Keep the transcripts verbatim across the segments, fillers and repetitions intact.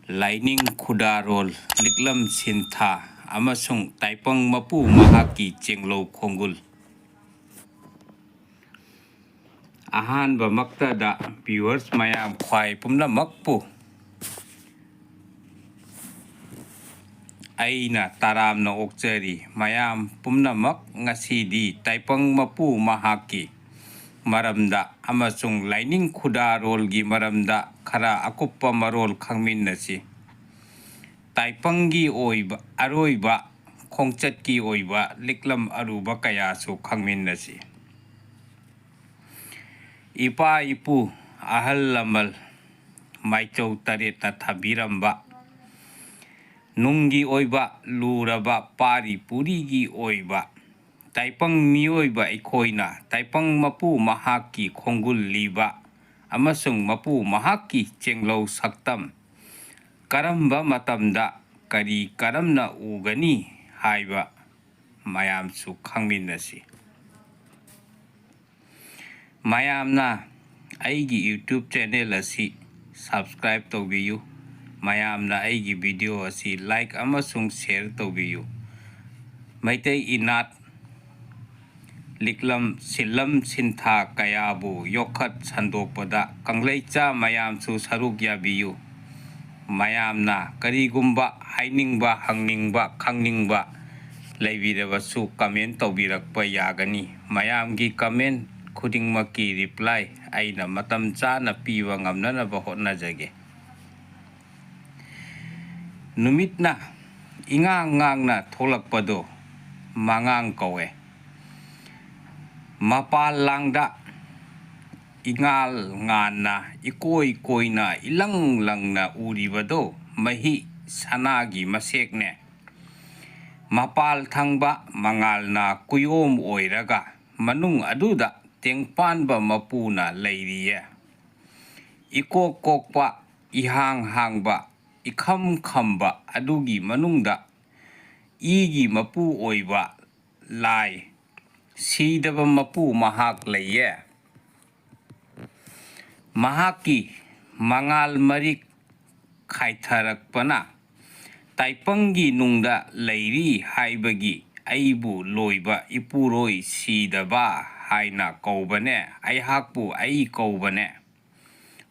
ꯂꯥꯏꯅꯤꯡ ꯈꯨꯗꯥꯔꯣꯜ, ꯂꯤꯛꯂꯝ ꯁꯤꯟꯊꯥ ꯑꯃꯁꯨꯡ ꯇꯥꯏꯄꯪ ꯃꯄꯨ ꯃꯍꯥꯛꯀꯤ ꯆꯦꯡꯂꯧ ꯈꯣꯡꯒꯨꯜ꯫ ꯑꯍꯥꯟꯕꯃꯛꯇꯗ viewers ꯃꯌꯥꯝ ꯈ꯭ꯋꯥꯏ ꯄꯨꯝꯅꯃꯛꯄꯨ ꯑꯩꯅ ꯇꯔꯥꯝꯅ ꯑꯣꯛꯆꯔꯤ꯫ ꯃꯌꯥꯝ ꯄꯨꯝꯅꯃꯛ ꯉꯁꯤꯗꯤ ꯇꯥꯏꯄꯪ ꯃꯄꯨ ꯃꯍꯥꯛꯀꯤ ꯃꯔꯝꯗ ꯑꯃꯁꯨꯡ ꯂꯥꯏꯅꯤꯡ ꯈꯨꯗꯥꯔꯣꯜꯒꯤ ꯃꯔꯝꯗ ꯈꯔ ꯑꯀꯨꯞꯄ ꯃꯔꯣꯜ ꯈꯪꯃꯤꯟꯅꯁꯤ꯫ ꯇꯥꯏꯄꯪꯒꯤ ꯑꯣꯏꯕ ꯑꯔꯣꯏꯕ ꯈꯣꯡꯆꯠꯀꯤ ꯑꯣꯏꯕ ꯂꯤꯛꯂꯝ ꯑꯔꯨꯕ ꯀꯌꯥꯁꯨ ꯈꯪꯃꯤꯟꯅꯁꯤ꯫ ꯏꯄꯥ ꯏꯄꯨ ꯑꯍꯜ ꯂꯃꯟ ꯃꯥꯏꯆꯧ ꯇꯔꯦꯠꯅ ꯊꯝꯕꯤꯔꯝꯕ ꯅꯨꯡꯒꯤ ꯑꯣꯏꯕ ꯂꯨꯔꯕ ꯄꯥꯔꯤ ꯄꯨꯔꯤꯒꯤ ꯑꯣꯏꯕ ꯇꯥꯏꯄꯪ ꯃꯤꯑꯣꯏꯕ ꯑꯩꯈꯣꯏꯅ ꯇꯥꯏꯄꯪ ꯃꯄꯨ ꯃꯍꯥꯛꯀꯤ ꯈꯣꯡꯒꯨꯜ ꯂꯤꯕ ꯑꯃꯁꯨꯡ ꯃꯄꯨ ꯃꯍꯥꯛꯀꯤ ꯆꯦꯡꯂꯧ ꯁꯛꯇꯝ ꯀꯔꯝꯕ ꯃꯇꯝꯗ ꯀꯔꯤ ꯀꯔꯝꯅ ꯎꯒꯅꯤ ꯍꯥꯏꯕ ꯃꯌꯥꯝꯁꯨ ꯈꯪꯃꯤꯟꯅꯁꯤ꯫ ꯃꯌꯥꯝꯅ ꯑꯩꯒꯤ YouTube channel ꯑꯁꯤ subscribe ꯇꯧꯕꯤꯌꯨ꯫ ꯃꯌꯥꯝꯅ ꯑꯩꯒꯤ video ꯑꯁꯤ like ꯑꯃꯁꯨꯡ share ꯇꯧꯕꯤꯌꯨ꯫ ꯃꯩꯇꯩ ꯏꯅꯥꯠ, ꯂꯤꯛꯂꯝ, ꯁꯤꯜꯂꯝ ꯁꯤꯟꯊꯥ ꯀꯌꯥꯕꯨ ꯌꯣꯛꯈꯠ ꯁꯟꯗꯣꯛꯄꯗ ꯀꯪꯂꯩꯆꯥ ꯃꯌꯥꯝꯁꯨ ꯁꯔꯨꯛ ꯌꯥꯕꯤꯌꯨ꯫ ꯃꯌꯥꯝꯅ ꯀꯔꯤꯒꯨꯝꯕ ꯍꯥꯏꯅꯤꯡꯕ, ꯍꯪꯅꯤꯡꯕ, ꯈꯪꯅꯤꯡꯕ ꯂꯩꯕꯤꯔꯕꯁꯨ comment ꯇꯧꯕꯤꯔꯛꯄ ꯌꯥꯒꯅꯤ꯫ ꯃꯌꯥꯝꯒꯤ comment ꯈꯨꯗꯤꯡꯃꯛꯀꯤ reply ꯑꯩꯅ ꯃꯇꯝ ꯆꯥꯅ ꯄꯤꯕ ꯉꯝꯅꯅꯕ ꯍꯣꯠꯅꯖꯒꯦ꯫ ꯅꯨꯃꯤꯠꯅ ꯏꯉꯥꯡ ꯉꯥꯡꯅ ꯊꯣꯛꯂꯛꯄꯗꯣ ꯃꯉꯥꯡ ꯀꯧꯋꯦ꯫ ꯃꯄꯥꯜ ꯂꯥꯡꯗ ꯏꯉꯥꯜ ꯉꯥꯟꯅ ꯏꯀꯣꯏ ꯀꯣꯏꯅ ꯏꯂꯪ ꯂꯪꯅ ꯎꯔꯤꯕꯗꯣ ꯃꯍꯤ ꯁꯅꯥꯒꯤ ꯃꯁꯦꯛꯅꯦ꯫ ꯃꯄꯥꯜ ꯊꯪꯕ ꯃꯉꯥꯜꯅ ꯀꯨꯌꯣꯝ ꯑꯣꯏꯔꯒ ꯃꯅꯨꯡ ꯑꯗꯨꯗ ꯇꯦꯡꯄꯥꯟꯕ ꯃꯄꯨꯅ ꯂꯩꯔꯤꯌꯦ꯫ ꯏꯀꯣꯛ ꯀꯣꯛꯄ, ꯏꯍꯥꯡ ꯍꯥꯡꯕ, ꯏꯈꯝ ꯈꯝꯕ ꯑꯗꯨꯒꯤ ꯃꯅꯨꯡꯗ ꯏꯒꯤ ꯃꯄꯨ ꯑꯣꯏꯕ ꯂꯥꯏ, ꯁꯤꯗꯕ ꯃꯄꯨ ꯃꯍꯥꯛ ꯂꯩꯌꯦ꯫ ꯃꯍꯥꯛꯀꯤ ꯃꯉꯥꯜ ꯃꯔꯤꯛ ꯈꯥꯏꯊꯔꯛꯄꯅ ꯇꯥꯏꯄꯪꯒꯤ ꯅꯨꯡꯗ ꯂꯩꯔꯤ ꯍꯥꯏꯕꯒꯤ ꯑꯩꯕꯨ ꯂꯣꯏꯕ ꯏꯄꯨꯔꯣꯏ ꯁꯤꯗꯕ ꯍꯥꯏꯅ ꯀꯧꯕꯅꯦ꯫ ꯑꯩꯍꯥꯛꯄꯨ ꯑꯩ ꯀꯧꯕꯅꯦ꯫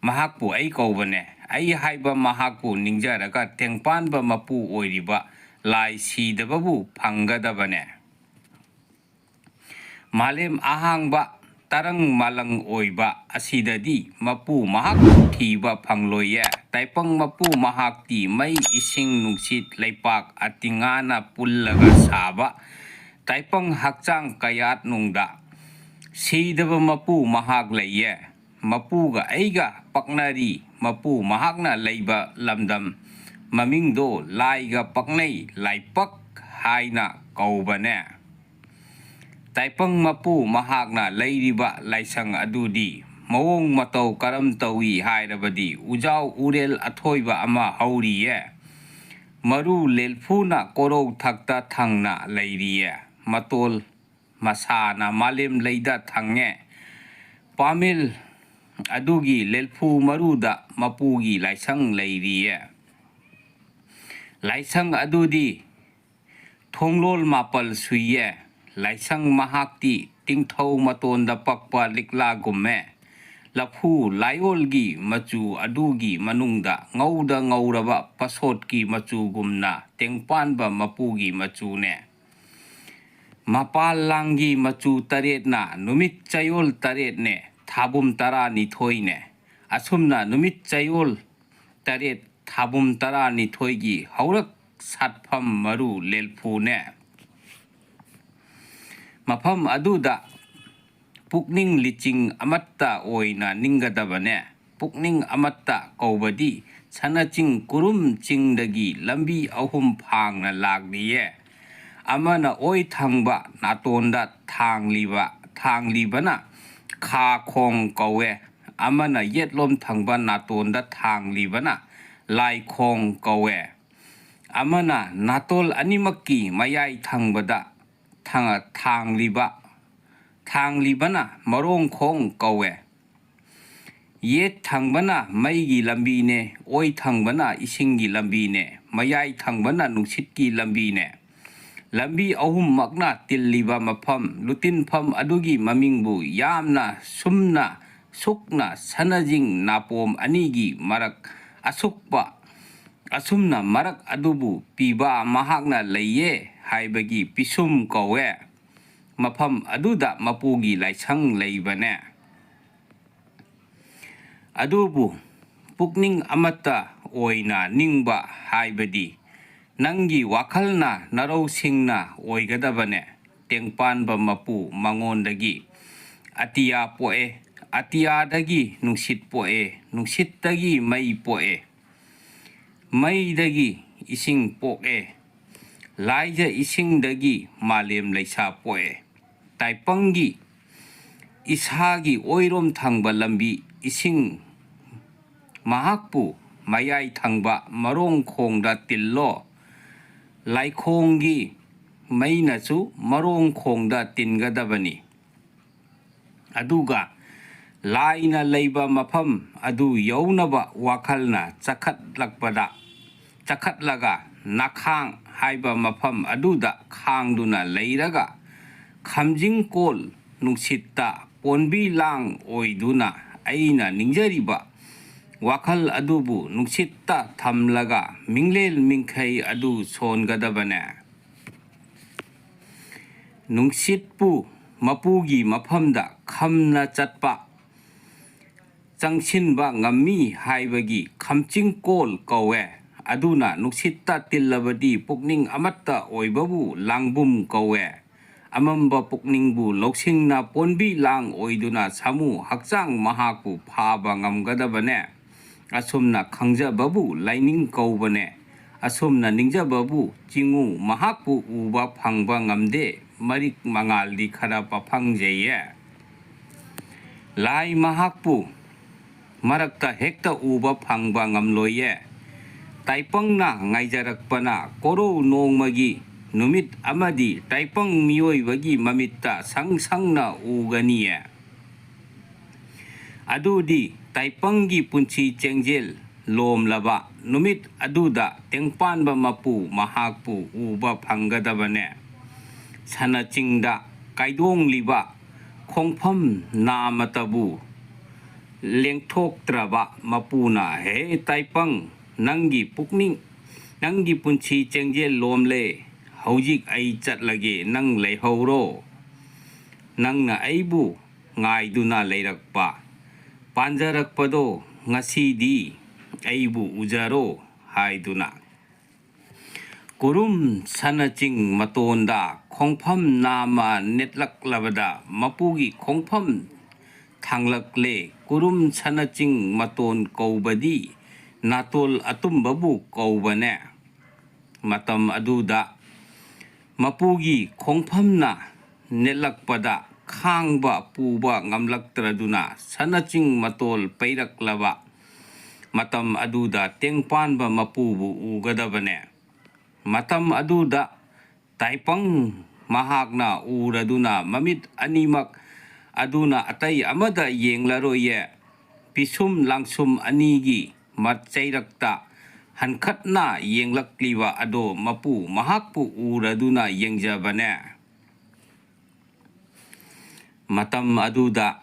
ꯃꯍꯥꯛꯄꯨ ꯑꯩ ꯀꯧꯕꯅꯦ꯫ ꯑꯩ ꯍꯥꯏꯕ ꯃꯍꯥꯛꯄꯨ ꯅꯤꯡꯖꯔꯒ ꯇꯦꯡꯄꯥꯟꯕ ꯃꯄꯨ ꯑꯣꯏꯔꯤꯕ ꯂꯥꯏ ꯁꯤꯗꯕꯕꯨ ꯐꯪꯒꯗꯕꯅꯦ꯫ ꯃꯥꯂꯦꯝ ꯑꯍꯥꯡꯕ ꯇꯔꯪ ꯃꯥꯂꯪ ꯑꯣꯏꯕ ꯑꯁꯤꯗꯗꯤ ꯃꯄꯨ ꯃꯍꯥꯛꯄꯨ ꯊꯤꯕ ꯐꯪꯂꯣꯏꯌꯦ꯫ ꯇꯥꯏꯄꯪ ꯃꯄꯨ ꯃꯍꯥꯛꯇꯤ ꯃꯩ, ꯏꯁꯤꯡ, ꯅꯨꯡꯁꯤꯠ, ꯂꯩꯄꯥꯛ ꯑꯇꯤꯉꯥꯅ ꯄꯨꯜꯂꯒ ꯁꯥꯕ ꯇꯥꯏꯄꯪ ꯍꯛꯆꯥꯡ ꯀꯌꯥꯠ ꯅꯨꯡꯗ ꯁꯤꯗꯕ ꯃꯄꯨ ꯃꯍꯥꯛ ꯂꯩꯌꯦ꯫ ꯃꯄꯨꯒ ꯑꯩꯒ ꯄꯛꯅꯔꯤ꯫ ꯃꯄꯨ ꯃꯍꯥꯛꯅ ꯂꯩꯕ ꯂꯝꯗꯝ ꯃꯃꯤꯡꯗꯣ ꯂꯥꯏꯒ ꯄꯛꯅꯩ, ꯂꯥꯏꯄꯛ ꯍꯥꯏꯅ ꯀꯧꯕꯅꯦ꯫ ꯇꯥꯏꯄꯪ ꯃꯄꯨ ꯃꯍꯥꯛꯅ ꯂꯩꯔꯤꯕ ꯂꯥꯏꯁꯪ ꯑꯗꯨꯗꯤ ꯃꯑꯣꯡ ꯃꯇꯧ ꯀꯔꯝ ꯇꯧꯏ ꯍꯥꯏꯔꯕꯗꯤ ꯎꯖꯥꯎ ꯎꯔꯦꯜ ꯑꯊꯣꯏꯕ ꯑꯃ ꯍꯧꯔꯤꯌꯦ꯫ ꯃꯔꯨ ꯂꯦꯜꯐꯨꯅ ꯀꯣꯔꯧ ꯊꯛꯇ ꯊꯪꯅ ꯂꯩꯔꯤꯌꯦ꯫ ꯃꯇꯣꯜ ꯃꯁꯥꯅ ꯃꯥꯂꯦꯝ ꯂꯩꯗ ꯊꯪꯉꯦ꯫ ꯄꯥꯃꯦꯜ ꯑꯗꯨꯒꯤ ꯂꯦꯜꯐꯨ ꯃꯔꯨꯗ ꯃꯄꯨꯒꯤ ꯂꯥꯏꯁꯪ ꯂꯩꯔꯤꯌꯦ꯫ ꯂꯥꯏꯁꯪ ꯑꯗꯨꯗꯤ ꯊꯣꯡꯂꯣꯜ ꯃꯥꯄꯜ ꯁꯨꯏꯌꯦ꯫ ꯂꯥꯏꯁꯪ ꯃꯍꯥꯛꯇꯤ ꯇꯤꯡꯊꯧ ꯃꯇꯣꯟꯗ ꯄꯛꯄ ꯂꯤꯛꯂꯥꯒꯨꯝꯃꯦ꯫ ꯂꯐꯨ ꯂꯥꯏꯑꯣꯜꯒꯤ ꯃꯆꯨ ꯑꯗꯨꯒꯤ ꯃꯅꯨꯡꯗ ꯉꯧꯗ ꯉꯧꯔꯕ ꯄꯁꯣꯠꯀꯤ ꯃꯆꯨꯒꯨꯝꯅ ꯇꯦꯡꯄꯥꯟꯕ ꯃꯄꯨꯒꯤ ꯃꯆꯨꯅꯦ꯫ ꯃꯄꯥꯜ ꯂꯥꯡꯒꯤ ꯃꯆꯨ ꯇꯔꯦꯠꯅ ꯅꯨꯃꯤꯠ ꯆꯌꯣꯜ ꯇꯔꯦꯠꯅꯦ, ꯊꯥꯕꯨꯝ ꯇꯔꯥꯅꯤꯊꯣꯏꯅꯦ꯫ ꯑꯁꯨꯝꯅ ꯅꯨꯃꯤꯠ ꯆꯌꯣꯜ ꯇꯔꯦꯠ, ꯊꯥꯕꯨꯝ ꯇꯔꯥꯅꯤꯊꯣꯏꯒꯤ ꯍꯧꯔꯛ ꯁꯥꯠꯐꯝ ꯃꯔꯨ ꯂꯦꯜꯐꯨꯅꯦ꯫ ꯃꯐꯝ ꯑꯗꯨꯗ ꯄꯨꯛꯅꯤꯡ ꯂꯤꯆꯤꯡ ꯑꯃꯠꯇ ꯑꯣꯏꯅ ꯅꯤꯡꯒꯗꯕꯅꯦ꯫ ꯄꯨꯛꯅꯤꯡ ꯑꯃꯠꯇ ꯀꯧꯕꯗꯤ ꯁꯅꯆꯤꯡ ꯀꯨꯔꯨꯝ ꯆꯤꯡꯗꯒꯤ ꯂꯝꯕꯤ ꯑꯍꯨꯝ ꯐꯥꯡꯅ ꯂꯥꯛꯂꯤꯌꯦ꯫ ꯑꯃꯅ ꯑꯣꯏ ꯊꯪꯕ ꯅꯥꯇꯣꯟꯗ ꯊꯥꯡꯂꯤꯕ, ꯊꯥꯡꯂꯤꯕꯅ ꯈꯥ ꯈꯣꯡ ꯀꯧꯋꯦ꯫ ꯑꯃꯅ ꯌꯦꯠꯂꯣꯝ ꯊꯪꯕ ꯅꯥꯇꯣꯟꯗ ꯊꯥꯡꯂꯤꯕꯅ ꯂꯥꯏꯈꯣꯡ ꯀꯧꯋꯦ꯫ ꯑꯃꯅ ꯅꯥꯇꯣꯜ ꯑꯅꯤꯃꯛꯀꯤ ꯃꯌꯥꯏ ꯊꯪꯕꯗ ꯊꯥꯡ-, ꯊꯥꯡꯂꯤꯕ, ꯊꯥꯡꯂꯤꯕꯅ ꯃꯔꯣꯡꯈꯣꯡ ꯀꯧꯋꯦ꯫ ꯌꯦꯠ ꯊꯪꯕꯅ ꯃꯩꯒꯤ ꯂꯝꯕꯤꯅꯦ, ꯑꯣꯏ ꯊꯪꯕꯅ ꯏꯁꯤꯡꯒꯤ ꯂꯝꯕꯤꯅꯦ, ꯃꯌꯥꯏ ꯊꯪꯕꯅ ꯅꯨꯡꯁꯤꯠꯀꯤ ꯂꯝꯕꯤꯅꯦ꯫ ꯂꯝꯕꯤ ꯑꯍꯨꯝꯃꯛꯅ ꯇꯤꯜꯂꯤꯕ ꯃꯐꯝ, ꯂꯨꯇꯤꯟꯐꯝ ꯑꯗꯨꯒꯤ ꯃꯃꯤꯡꯕꯨ ꯌꯥꯝꯅ ꯁꯨꯝꯅ ꯁꯨꯛꯅ ꯁꯅꯖꯤꯡ ꯅꯥꯄꯣꯝ ꯑꯅꯤꯒꯤ ꯃꯔꯛ ꯑꯁꯨꯛꯄ, ꯑꯁꯨꯝꯅ ꯃꯔꯛ ꯑꯗꯨꯕꯨ ꯄꯤꯕ ꯃꯍꯥꯛꯅ ꯂꯩꯌꯦ ꯍꯥꯏꯕꯒꯤ ꯄꯤꯁꯨꯝ ꯀꯧꯋꯦ꯫ ꯃꯐꯝ ꯑꯗꯨꯗ ꯃꯄꯨꯒꯤ ꯂꯥꯏꯁꯪ ꯂꯩꯕꯅꯦ꯫ ꯑꯗꯨꯕꯨ ꯄꯨꯛꯅꯤꯡ ꯑꯃꯠꯇ ꯑꯣꯏꯅ ꯅꯤꯡꯕ ꯍꯥꯏꯕꯗꯤ ꯅꯪꯒꯤ ꯋꯥꯈꯜꯅ ꯅꯔꯧꯁꯤꯡꯅ ꯑꯣꯏꯒꯗꯕꯅꯦ꯫ ꯇꯦꯡꯄꯥꯟꯕ ꯃꯄꯨ ꯃꯉꯣꯟꯗꯒꯤ ꯑꯇꯤꯌꯥ ꯄꯣꯛꯑꯦ, ꯑꯇꯤꯌꯥꯗꯒꯤ ꯅꯨꯡꯁꯤꯠ ꯄꯣꯛꯑꯦ, ꯅꯨꯡꯁꯤꯠꯇꯒꯤ ꯃꯩ ꯄꯣꯛꯑꯦ, ꯃꯩꯗꯒꯤ ꯏꯁꯤꯡ ꯄꯣꯛꯑꯦ, ꯂꯥꯏꯖ ꯏꯁꯤꯡꯗꯒꯤ ꯃꯥꯂꯦꯝ ꯂꯩꯁꯥ ꯄꯣꯛꯑꯦ꯫ ꯇꯥꯏꯄꯪꯒꯤ ꯏꯁꯥꯒꯤ ꯑꯣꯏꯔꯣꯝ ꯊꯪꯕ ꯂꯝꯕꯤ ꯏꯁꯤꯡ ꯃꯍꯥꯛꯄꯨ ꯃꯌꯥꯏ ꯊꯪꯕ ꯃꯔꯣꯡ ꯈꯣꯡꯗ ꯇꯤꯜꯂꯣ꯫ ꯂꯥꯏꯈꯣꯡꯒꯤ ꯃꯩꯅꯁꯨ ꯃꯔꯣꯡ ꯈꯣꯡꯗ ꯇꯤꯟꯒꯗꯕꯅꯤ꯫ ꯑꯗꯨꯒ ꯂꯥꯏꯅ ꯂꯩꯕ ꯃꯐꯝ ꯑꯗꯨ ꯌꯧꯅꯕ ꯋꯥꯈꯜꯅ ꯆꯈꯠꯂꯛꯄꯗ, ꯆꯈꯠꯂꯒ ꯅꯈꯥꯡ ꯍꯥꯏꯕ ꯃꯐꯝ ꯑꯗꯨꯗ ꯈꯥꯡꯗꯨꯅ ꯂꯩꯔꯒ ꯈꯝꯖꯤꯡꯀꯣꯜ ꯅꯨꯡꯁꯤꯠꯇ ꯄꯣꯟꯕꯤ ꯂꯥꯡ ꯑꯣꯏꯗꯨꯅ ꯑꯩꯅ ꯅꯤꯡꯖꯔꯤꯕ ꯋꯥꯈꯜ ꯑꯗꯨꯕꯨ ꯅꯨꯡꯁꯤꯠꯇ ꯊꯝꯂꯒ ꯃꯤꯡꯂꯦꯜ ꯃꯤꯡꯈꯩ ꯑꯗꯨ ꯁꯣꯟꯒꯗꯕꯅꯦ꯫ ꯅꯨꯡꯁꯤꯠꯄꯨ ꯃꯄꯨꯒꯤ ꯃꯐꯝꯗ ꯈꯝꯅ ꯆꯠꯄ, ꯆꯪꯁꯤꯟꯕ ꯉꯝꯃꯤ ꯍꯥꯏꯕꯒꯤ ꯈꯝꯆꯤꯡꯀꯣꯜ ꯀꯧꯋꯦ꯫ ꯑꯗꯨꯅ ꯅꯨꯡꯁꯤꯠꯇ ꯇꯤꯜꯂꯕꯗꯤ ꯄꯨꯛꯅꯤꯡ ꯑꯃꯠꯇ ꯑꯣꯏꯕꯕꯨ ꯂꯥꯡꯕꯨꯝ ꯀꯧꯋꯦ꯫ ꯑꯃꯝꯕ ꯄꯨꯛꯅꯤꯡꯕꯨ ꯂꯧꯁꯤꯡꯅ ꯄꯣꯟꯕꯤ ꯂꯥꯡ ꯑꯣꯏꯗꯨꯅ ꯁꯥꯃꯨ ꯍꯛꯆꯥꯡ ꯃꯍꯥꯛꯄꯨ ꯐꯥꯕ ꯉꯝꯒꯗꯕꯅꯦ꯫ ꯑꯁꯨꯝꯅ ꯈꯪꯖꯕꯕꯨ ꯂꯥꯏꯅꯤꯡ ꯀꯧꯕꯅꯦ꯫ ꯑꯁꯨꯝꯅ ꯅꯤꯡꯖꯕꯕꯨ ꯆꯤꯡꯉꯨ ꯃꯍꯥꯛꯄꯨ ꯎꯕ ꯐꯪꯕ ꯉꯝꯗꯦ, ꯃꯔꯤꯛ ꯃꯉꯥꯜꯗꯤ ꯈꯔ ꯄꯐꯪꯖꯩꯌꯦ꯫ ꯂꯥꯏ ꯃꯍꯥꯛꯄꯨ ꯃꯔꯛꯇ ꯍꯦꯛꯇ ꯎꯕ ꯐꯪꯕ ꯉꯝꯂꯣꯏꯌꯦ꯫ ꯇꯥꯏꯄꯪꯅ ꯉꯥꯏꯖꯔꯛꯄꯅ ꯀꯣꯔꯧ ꯅꯣꯡꯃꯒꯤ ꯅꯨꯃꯤꯠ ꯑꯃꯗꯤ ꯇꯥꯏꯄꯪ ꯃꯤꯑꯣꯏꯕꯒꯤ ꯃꯃꯤꯠꯇ ꯁꯪ ꯁꯪꯅ ꯎꯒꯅꯤꯌꯦ꯫ ꯑꯗꯨꯗꯤ ꯇꯥꯏꯄꯪꯒꯤ ꯄꯨꯟꯁꯤ ꯆꯦꯡꯖꯦꯜ ꯂꯣꯝꯂꯕ ꯅꯨꯃꯤꯠ ꯑꯗꯨꯗ ꯇꯦꯡꯄꯥꯟꯕ ꯃꯄꯨ ꯃꯍꯥꯛꯄꯨ ꯎꯕ ꯐꯪꯒꯗꯕꯅꯦ꯫ ꯁꯅꯆꯤꯡꯗ ꯀꯥꯏꯗꯣꯡꯂꯤꯕ ꯈꯣꯡꯐꯝ ꯅꯥꯃꯇꯕꯨ ꯂꯦꯡꯊꯣꯛꯇ꯭ꯔꯕ ꯃꯄꯨꯅ, "ꯍꯦ ꯇꯥꯏꯄꯪ, ꯅꯪꯒꯤ ꯄꯨꯛꯅꯤꯡ, ꯅꯪꯒꯤ ꯄꯨꯟꯁꯤ ꯆꯦꯡꯖꯦꯜ ꯂꯣꯝꯂꯦ꯫ ꯍꯧꯖꯤꯛ ꯑꯩ ꯆꯠꯂꯒꯦ, ꯅꯪ ꯂꯩꯍꯧꯔꯣ꯫ ꯅꯪꯅ ꯑꯩꯕꯨ ꯉꯥꯏꯗꯨꯅ ꯂꯩꯔꯛꯄ, ꯄꯥꯟꯖꯔꯛꯄꯗꯣ ꯉꯁꯤꯗꯤ ꯑꯩꯕꯨ ꯎꯖꯔꯣ" ꯍꯥꯏꯗꯨꯅ꯫ ꯀꯨꯔꯨꯝ ꯁꯅꯆꯤꯡ ꯃꯇꯣꯟꯗ ꯈꯣꯡꯐꯝ ꯅꯥꯃ ꯅꯦꯠꯂꯛꯂꯕꯗ ꯃꯄꯨꯒꯤ ꯈꯣꯡꯐꯝ ꯊꯥꯡꯂꯛꯂꯦ꯫ ꯀꯨꯔꯨꯝ ꯁꯅꯆꯤꯡ ꯃꯇꯣꯟ ꯀꯧꯕꯗꯤ ꯅꯥꯇꯣꯜ ꯑꯇꯨꯝꯕꯕꯨ ꯀꯧꯕꯅꯦ꯫ ꯃꯇꯝ ꯑꯗꯨꯗ ꯃꯄꯨꯒꯤ ꯈꯣꯡꯐꯝꯅ ꯅꯦꯠꯂꯛꯄꯗ ꯈꯥꯡꯕ ꯄꯨꯕ ꯉꯝꯂꯛꯇ꯭ꯔꯗꯨꯅ ꯁꯅꯆꯤꯡ ꯃꯇꯣꯜ ꯄꯩꯔꯛꯂꯕ ꯃꯇꯝ ꯑꯗꯨꯗ ꯇꯦꯡꯄꯥꯟꯕ ꯃꯄꯨꯕꯨ ꯎꯒꯗꯕꯅꯦ꯫ ꯃꯇꯝ ꯑꯗꯨꯗ ꯇꯥꯏꯄꯪ ꯃꯍꯥꯛꯅ ꯎꯔꯗꯨꯅ ꯃꯃꯤꯠ ꯑꯅꯤꯃꯛ ꯑꯗꯨꯅ ꯑꯇꯩ ꯑꯃꯗ ꯌꯦꯡꯂꯔꯣꯏꯌꯦ꯫ ꯄꯤꯁꯨꯝ ꯂꯥꯡꯁꯨꯝ ꯑꯅꯤꯒꯤ ꯃꯆꯩꯔꯛꯇ ꯍꯟꯈꯠꯅ ꯌꯦꯡꯂꯛꯂꯤꯕ ꯑꯗꯣ ꯃꯄꯨ ꯃꯍꯥꯛꯄꯨ ꯎꯔꯗꯨꯅ ꯌꯦꯡꯖꯕꯅꯦ꯫ ꯃꯇꯝ ꯑꯗꯨꯗ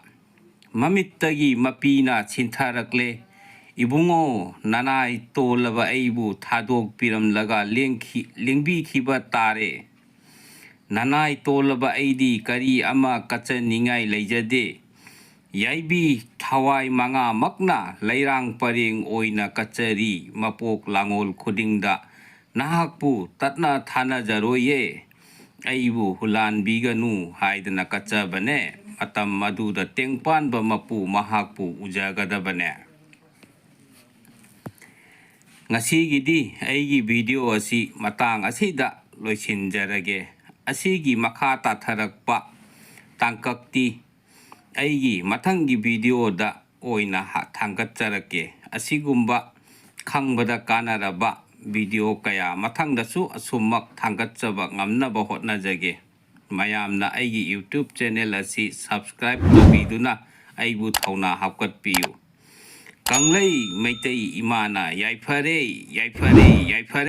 ꯃꯃꯤꯠꯇꯒꯤ ꯃꯄꯤꯅ ꯁꯤꯟꯊꯔꯛꯂꯦ꯫ "ꯏꯕꯨꯡꯉꯣ, ꯅꯅꯥꯏ ꯇꯣꯜꯂꯕ ꯑꯩꯕꯨ ꯊꯥꯗꯣꯛꯄꯤꯔꯝꯂꯒ ꯂꯦꯡꯈꯤ-, ꯂꯦꯡꯕꯤꯈꯤꯕ ꯇꯥꯔꯦ꯫ ꯅꯅꯥꯏ ꯇꯣꯜꯂꯕ ꯑꯩꯗꯤ ꯀꯔꯤ ꯑꯃ ꯀꯠꯆꯅꯤꯡꯉꯥꯏ ꯂꯩꯖꯗꯦ꯫ ꯌꯥꯏꯕꯤ ꯊꯋꯥꯏ ꯃꯉꯥꯃꯛꯅ ꯂꯩꯔꯥꯡ ꯄꯔꯦꯡ ꯑꯣꯏꯅ ꯀꯠꯆꯔꯤ꯫ ꯃꯄꯣꯛ ꯂꯥꯡꯉꯣꯜ ꯈꯨꯗꯤꯡꯗ ꯅꯍꯥꯛꯄꯨ ꯇꯠꯅ ꯊꯥꯅꯖꯔꯣꯏꯌꯦ꯫ ꯑꯩꯕꯨ ꯍꯨꯂꯥꯟꯕꯤꯒꯅꯨ" ꯍꯥꯏꯗꯅ ꯀꯠꯆꯕꯅꯦ꯫ ꯃꯇꯝ ꯑꯗꯨꯗ ꯇꯦꯡꯄꯥꯟꯕ ꯃꯄꯨ ꯃꯍꯥꯛꯄꯨ ꯎꯖꯒꯗꯕꯅꯦ꯫ ꯉꯁꯤꯒꯤꯗꯤ ꯑꯩꯒꯤ ꯚꯤꯗꯤꯑꯣ ꯑꯁꯤ ꯃꯇꯥꯡ ꯑꯁꯤꯗ ꯂꯣꯏꯁꯤꯟꯖꯔꯒꯦ꯫ ꯑꯁꯤꯒꯤ ꯃꯈꯥ ꯇꯥꯊꯔꯛꯄ ꯇꯥꯡꯀꯛꯇꯤ ꯑꯩꯒꯤ ꯃꯊꯪꯒꯤ ꯚꯤꯗꯤꯑꯣꯗ ꯑꯣꯏꯅ ꯍꯥ-, ꯊꯥꯡꯒꯠꯆꯔꯛꯀꯦ꯫ ꯑꯁꯤꯒꯨꯝꯕ ꯈꯪꯕꯗ ꯀꯥꯟꯅꯔꯕ ꯚꯤꯗꯤꯑꯣ ꯀꯌꯥ ꯃꯊꯪꯗꯁꯨ ꯑꯁꯨꯝꯃꯛ ꯊꯥꯡꯒꯠꯆꯕ ꯉꯝꯅꯕ ꯍꯣꯠꯅꯖꯒꯦ꯫ ꯃꯌꯥꯝꯅ ꯑꯩꯒꯤ YouTube ꯆꯦꯅꯦꯜ ꯑꯁꯤ subscribe ꯇꯧꯕꯤꯗꯨꯅ ꯑꯩꯕꯨ ꯊꯧꯅꯥ ꯍꯥꯞꯀꯠꯄꯤꯌꯨ꯫ ꯀꯪꯂꯩ ꯃꯩꯇꯩ ꯏꯃꯥꯅ ꯌꯥꯏꯐꯔꯦ, ꯌꯥꯏꯐꯔꯦ, ꯌꯥꯏꯐꯔꯦ꯫